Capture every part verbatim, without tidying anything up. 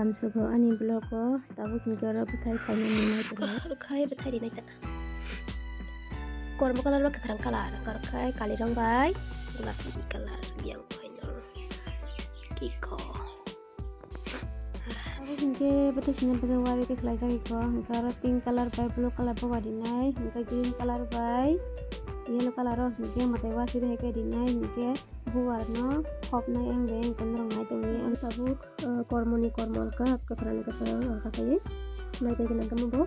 Tamsugo ani vlog o tabuk hwnkhe oro bwthai saimani nai tongo. Korok khai bwthai rinai ta. Kormo colour ba kwkhwrang colour, korok khai kalirong bai gulapi colour yang koino. Kiko. Abo hwnkhe bwthai sina bagwi wari tei khlaijak iko, hwnkhe aro pink colour bai blue colour bo warinai, hwnkhe green colour bai yellow colour o hwnkhe mwtai wasiri hai khe rinai, hwnkhe buwarno khopnai ang bai ang norok nai tongwi ang tabuk. Ah, kormoni kormo alka, kwkhwrang kwkhwrang alka khai nai bai gwnang kamo bo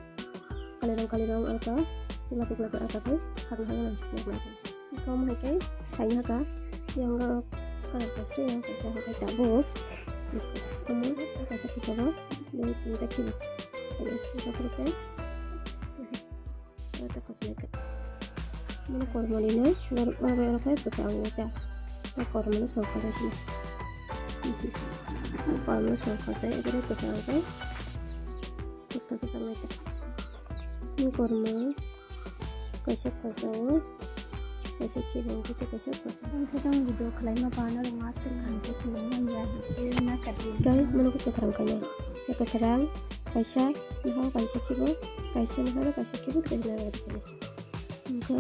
kalirong kalirong alka, gulapi gulapi alka khai khakna hai nang nang nang. Kom hai khe saini haka yang colour kaisa yang kaisa hai khe tabuk. Komo kaisa kisa bo dui tinta kilo. Kaisa kilo khe ata kaisa khe. Mane kormoni no norok norok khe bwkha ang nai ta. Ta kormoni songkha dai sini. Kormoni songkha dai, ebere bwkha ang khe. Tokta se tangnai ta. Ni kormo kaisa khajao, kaisa khibang khe kaisa khajao. Ang sajang video khlaima bana rwma se ang khe khulumya ya, na kadi. Kai mano khe kwkhwrang kaina. Khe kwkhwrang kaisa, naha kaisa khibo, kaisa naha kaisa khibo, kaisa naha kaisa khibo. Hwnkhe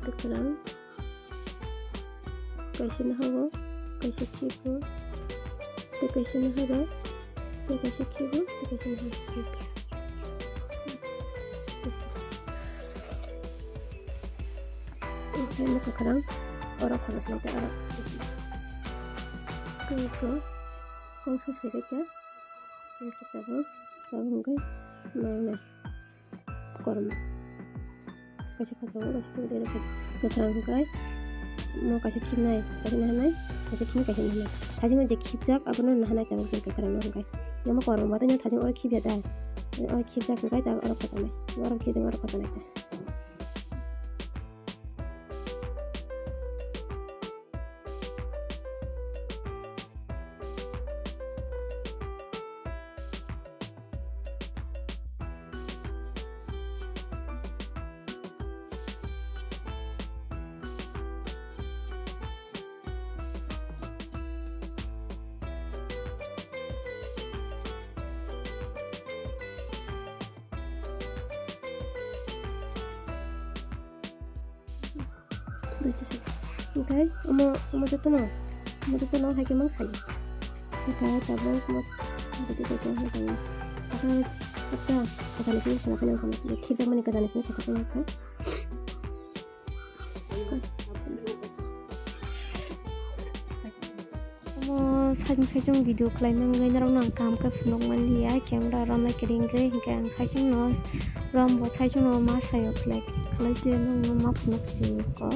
kwkhwrang. Kaisa naha o, kaisa khibo, tei kaisa naha o, tei kaisa khibo, tei kaisa naha o. Tei kwkhwrang, oro khoroknwi tei oro. Tei iko kongsa sai khe, tei tabuk, tabuk hwnkhe nangnai. Kormo. Kaisa khajao, kaisa khibide, kaisa kwkhwrang hwnkhe mo kaisa khibnai, kaisa nahanai, kaisa khibnai, kaisa nahanai. Thajima je khibjak, abono nahanai tabuk se kwkhwrang no hwnkhe. Namo kormo batai no thajima oro khibya da. Oro khibjak hwnkhe tabuk oro khachanai. Oro khibjak oro khachanai ta. Duita se. Hwnkhe omo, omo jotono, omo jotono hai khe mang sayo. Hwnkhe tabuk omo duita se, hwnkhe tabuk. Hwnkhe tabuk kwchani simi khwna phano wngkha, khibjakmani kwchani simi khwna phano wngkha. Omo saichung saichung video khlai mangwi norokno ang kaham khe phunuk manliya, camera romlai kwrwi wngwi, hinkhe ang saichungno rombo saichungno ma sayo khlai, khlai se nokno ma phunuk sio ko.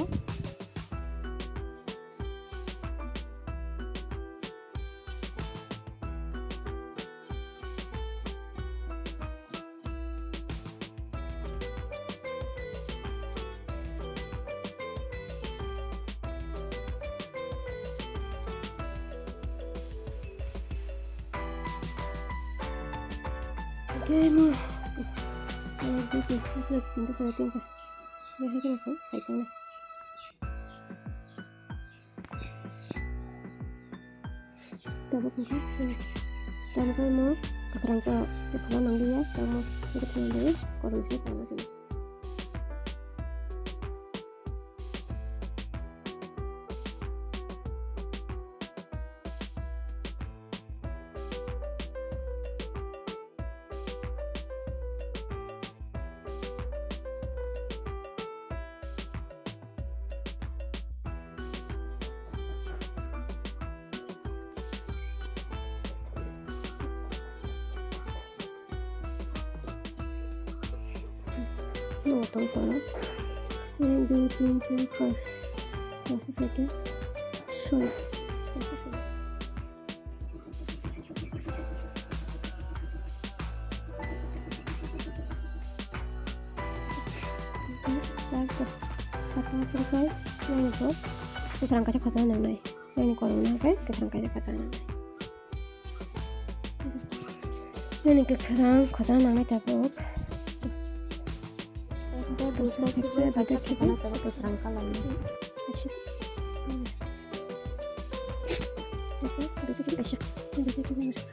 Oke, mo. Oke, oke. Sudah, pintu sudah tinggal. Ya, oke, langsung. Saya tinggal. Tabuk hwnkhe, tabuk khe mo kwkhwrang khe, kwkhwrang nang liya, tamo kwkhwrang bai kormo se tamo tini. Nokthong kono. Ek, dui, tin, char, panch. Panch, soi ta. Soi. Soi ta, soi. Kwkhwrang kaisa khajana nangnai. Nini kormo no hwnkhe kwkhwrang kaisa khajana nangnai. Nini kwkhwrang khajana nangnai tabuk. Kwkhwrang colour ni. Kaisa. Kaisa, kaisa, kaisa, kaisa.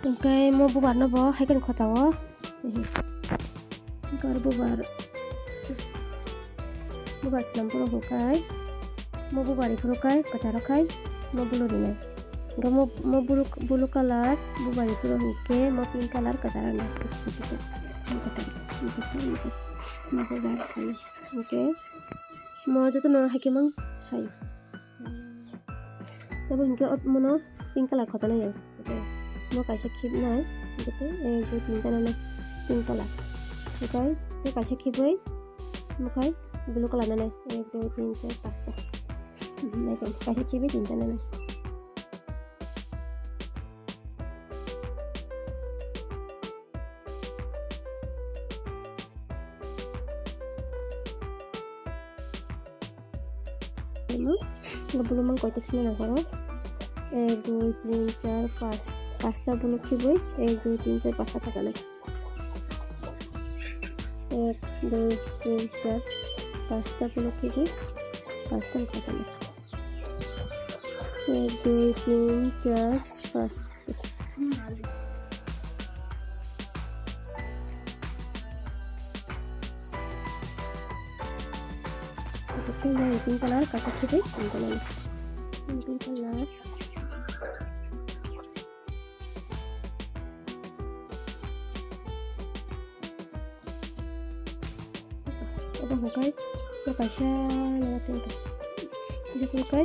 Hingke mo bubar no bo hai khe khotao. Hingke aro bubar, bubar swnam phuru hwnkhe, mo bubar iphuru khe kwcharo khai mo bulu rinai. Hingke mo, mo bulu, bulu colour bubar iphuru hwnkhe mo pink colour kwcharo nai. Mo kwcharo, mo kwcharo, mo kwcharo, mo bubar sai. Hingke mo jotono hai khe mang sai. Tabo hingke ot mono pink colour khojana ya. Mo kaisa khibnai, hingke ek, dui, tinta nanai pink colour. Hingke tei kaisa khibwi, mokhai blue colour nanai. Ek, dui, tin, char, pasta. Nai tong, kaisa khibwi tinta nanai. Bulu mang koita khina nangkoro. Ek, dui, tin, char, pas. Pasta bulu khibwi. Ek, dui, tin, char, pasta khachanai. Ek, dui, tin, char, pasta bulu khibwi. Pasta khachanai. Ek, dui, tin, char, pas. Pink colour, kaisa khibwi, pink colour. Pink colour. Obo hwnkhe, bo kaisa nana tongkha. Obo hwnkhe,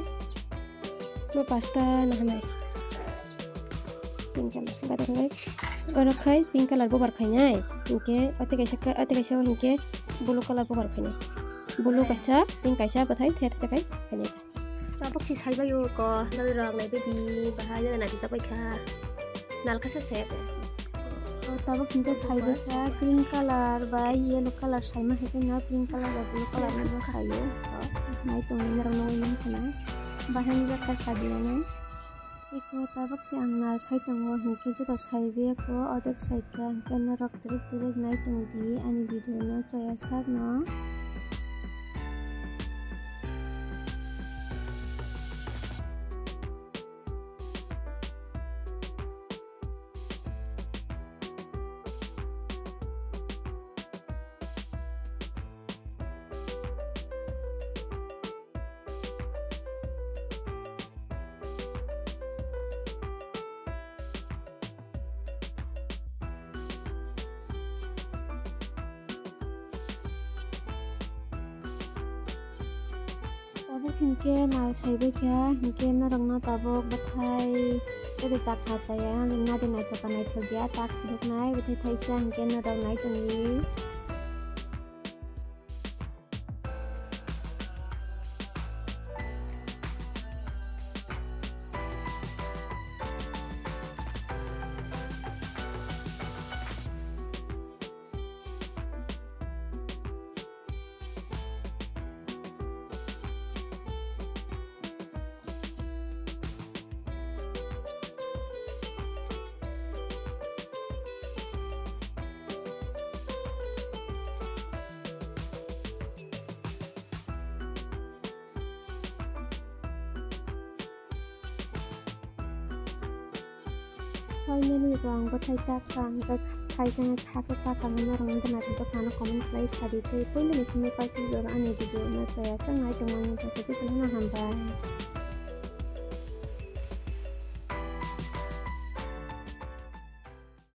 bo pasta nahanai. Pink colour. Oro khai pink colour bubar khainai. Hinkhe, ate kaisa, ate kaisa hinkhe blue colour bubar khainai. Blue kaisa, pink kaisa, bwthai, the the khai khainai. Tabuk si saibai o ko, dawai rok naibai di, bahai dada naitijak bai kha. Nalkha se se. O tabuk hingke saibai kha, green colour bai yellow colour saima hai khe no, pink colour bai blue colour no bo saio. O nai tongwi norok nugwi mankha na. Bahai ni jak kha sadi ano. Eko tabuk se ang nal sai tongo, hingke joto saibai kho, odek saikha, hingke norok twrwk twrwk nai tongdi ani video no choya sak no. Tabuk hinkhe nal saibai kha, hinkhe norokno tabuk bwthai tei chakha chaya nadi naithok naithok ya tak phunuknai bwthai thaisa hinkhe norok nai tongwi. Finally, rong bwthai tak kha, hwnkhe thaisani thaso tak kha, norok wngkha naithok kha, ano comment khlai sadi tei puilani simi paithago ani video no chaya sak nai tongmani bagwi jotono hambai.